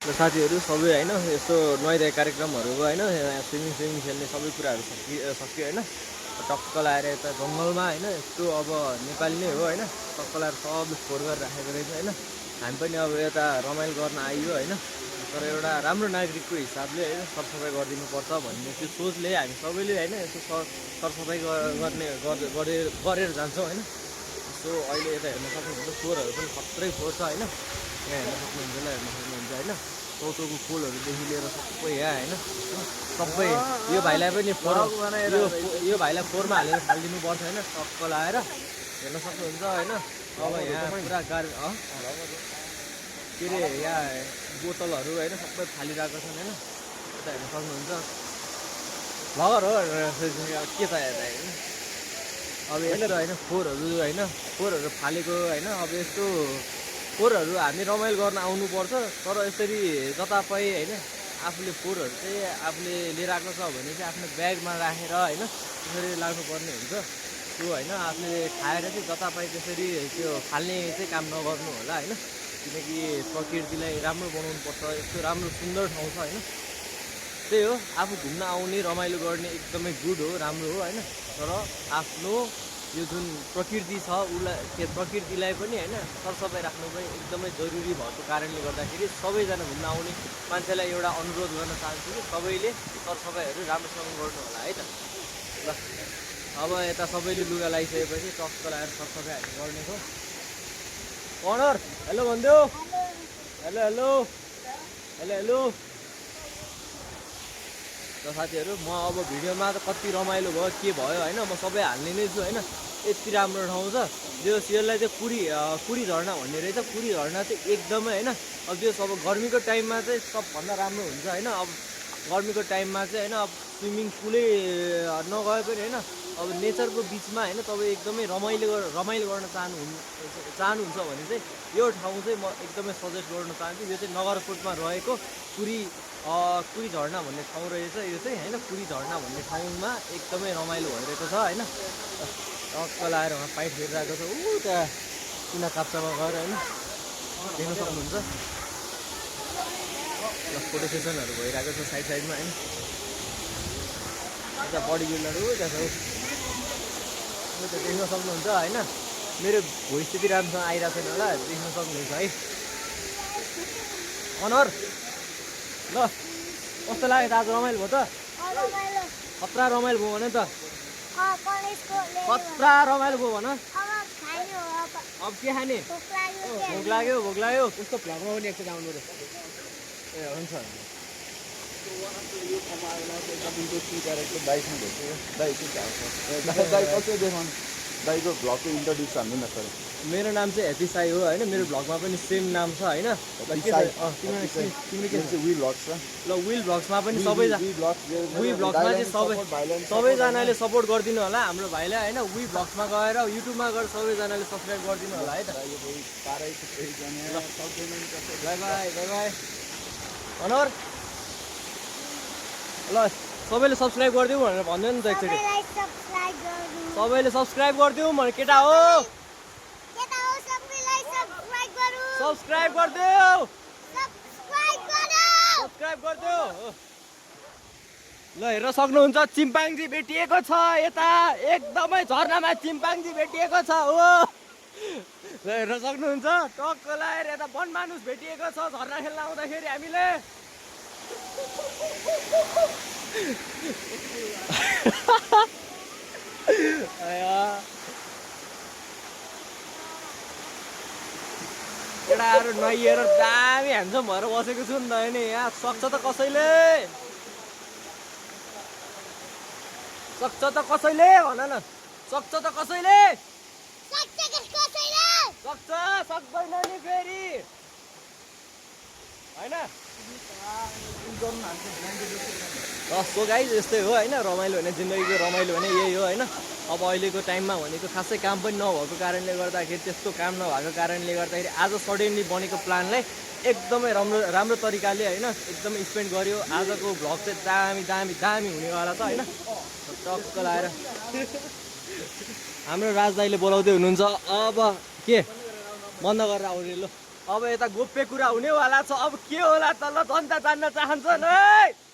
र साथीहरू सबै होइन यस्तो नुहाइरहेको कार्यक्रमहरू होइन स्विमिङ खेल्ने सबै कुराहरू सक्यो होइन टक्क लाएर यता जङ्गलमा होइन यस्तो अब नेपाली नै हो होइन टक्क लाएर सब फोहोर गरेर राखेको रहेछ होइन हामी पनि अब यता रमाइलो गर्न आइयो होइन तर एउटा राम्रो नागरिकको हिसाबले होइन सरसफाइ गरिदिनुपर्छ भन्ने त्यो सोचले हामी सबैले होइन यसो सरसफाइ गरेर जान्छौँ होइन सो अहिले यता हेर्न सक्नुहुन्छ फोहोरहरू पनि खत्रै फोहोर छ होइन यहाँ हेर्न सक्नुहुन्छ ल हेर्न सक्नुहुन्छ होइन चौतोको फुलहरूदेखि लिएर सबै यहाँ होइन सबै यो भाइलाई पनि फोहोर यो भाइलाई फोहोरमा हालेर फालिदिनु पर्छ होइन टक्क लाएर हेर्न सक्नुहुन्छ होइन अब यहाँ पुरा गाडी के अरे यहाँ बोतलहरू होइन सबै फालिरहेको छन् होइन यता हेर्न सक्नुहुन्छ भगर हो के छ यता होइन अब यस्तो होइन फोहोरहरू फालेको होइन अब यस्तो फोहोरहरू हामी रमाइलो गर्न आउनुपर्छ तर यसरी जतापाई होइन आफूले फोहोरहरू चाहिँ आफूले लिएर आएको छ भने चाहिँ आफ्नो ब्यागमा राखेर होइन त्यसरी लाग्नुपर्ने हुन्छ त्यो होइन आफूले खाएर चाहिँ जतापाई त्यसरी त्यो फाल्ने चाहिँ काम नगर्नु होला होइन किनकि प्रकृतिलाई राम्रो बनाउनुपर्छ यस्तो राम्रो सुन्दर ठाउँ छ होइन त्यही हो आफू घुम्न आउने रमाइलो गर्ने एकदमै गुड हो राम्रो हो होइन तर आफ्नो यो जुन प्रकृति छ उसलाई प्रकृतिलाई पनि होइन सरसफाइ राख्नु पनि एकदमै जरुरी भएको कारणले गर्दाखेरि सबैजना घुम्न आउने मान्छेलाई एउटा अनुरोध गर्न चाहन्छु कि सबैले सरसफाइहरू राम्रोसँग गर्नु होला है त ल अब यता सबैले लुगा लगाइसकेपछि टक्क लगाएर सरसफाइ हामी गर्नेछौँ कनर हेलो भनिदेऊ हेलो हेलो हेलो हेलो र साथीहरू म अब भिडियोमा त कति रमाइलो भयो के भयो होइन म सबै हाल्ने नै छु होइन यति राम्रो ठाउँ छ यसलाई चाहिँ कुरी झर्ना भन्ने रहेछ कुरी झर्ना चाहिँ एकदमै होइन अब त्यो अब गर्मीको टाइममा चाहिँ सबभन्दा राम्रो हुन्छ होइन अब गर्मीको टाइममा चाहिँ होइन अब स्विमिङ पुलै नगए पनि होइन अब नेचरको बिचमा होइन तपाईँ एकदमै रमाइलो गर्न चाहनुहुन्छ भने चाहिँ यो ठाउँ चाहिँ म एकदमै सजेस्ट गर्न चाहन्छु यो चाहिँ नगरकोटमा रहेको कुरी झर्ना भन्ने ठाउँ रहेछ यो चाहिँ होइन कुरी झर्ना भन्ने ठाउँमा एकदमै रमाइलो भइरहेको छ होइन टक्क लाएर उहाँ पाइप फेरिरहेको छ त्यहाँ कुना काप्चामा गएर होइन देख्न सक्नुहुन्छ फोटो सेसनहरू भइरहेको छ साइडमा होइन यता बडी बिल्डरहरू त्यहाँ देख्न सक्नुहुन्छ होइन मेरो भोइस त्यति राम्रोसँग आइरहेको छैन होला देख्न सक्नुहुन्छ है अनर ल कस्तो लाग्यो त आज रमाइलो भयो त खतरा रमाइलो भयो भने त खतरा रमाइलो भयो भन अब के खाने भोक लाग्यो कस्तो भ्लगमा पनि एकचोटि आउनु रहेछ ए हुन्छ दाइको भ्लगको इन्ट्रोड्युस हाल्नु न सर मेरो नाम चाहिँ ह्याप्पी साई हो होइन मेरो भ्लगमा पनि सेम नाम छ होइन ल विल भ्लग्समा पनि सबैजना चाहिँ सबैजनाले सपोर्ट गरिदिनु होला हाम्रो भाइलाई होइन वी भ्लग्समा गएर युट्युबमा गएर सबैजनाले सब्सक्राइब गरिदिनु होला है त बाई बाई अनर ल सबैले सब्सक्राइब गरिदिउँ भनेर भन्दैन नि त एकचोटि सबैले सब्सक्राइब गरिदिउँ भने केटा हो सब्सक्राइब गरिदेऊ ल हेर्न सक्नुहुन्छ चिम्पाङ्जी भेटिएको छ यता एकदमै झर्नामा चिम्पाङ्जी भेटिएको छ हो ल हेर्न सक्नुहुन्छ टक्क लाएर यता वनमानुस भेटिएको छ झर्ना खेल्न आउँदाखेरि हामीले केटाहरू नुहाइएर दामी ह्यान्डसम भएर बसेको छु नि त होइन यहाँ सक्छ त कसैले भन न सक्छ त कसैले सक्दैन नि फेरि होइन सो गाइस यस्तै हो होइन रमाइलो भने जिन्दगीको रमाइलो भने यही हो होइन अब अहिलेको टाइममा भनेको खासै काम पनि नभएको कारणले गर्दाखेरि त्यस्तो काम नभएको कारणले गर्दाखेरि आज सडनली बनेको प्लानलाई एकदमै राम्रो तरिकाले होइन एकदमै स्पेन्ड गर्यो आजको भ्लग चाहिँ दामी हुनेवाला छ होइन टक्क लाएर हाम्रो राज दाइले बोलाउँदै हुनुहुन्छ अब के बन्द गरेर आउने ल अब यता गोप्य कुरा हुनेवाला छ। अब के होला त ल जनता जान्न चाहन्छन् है।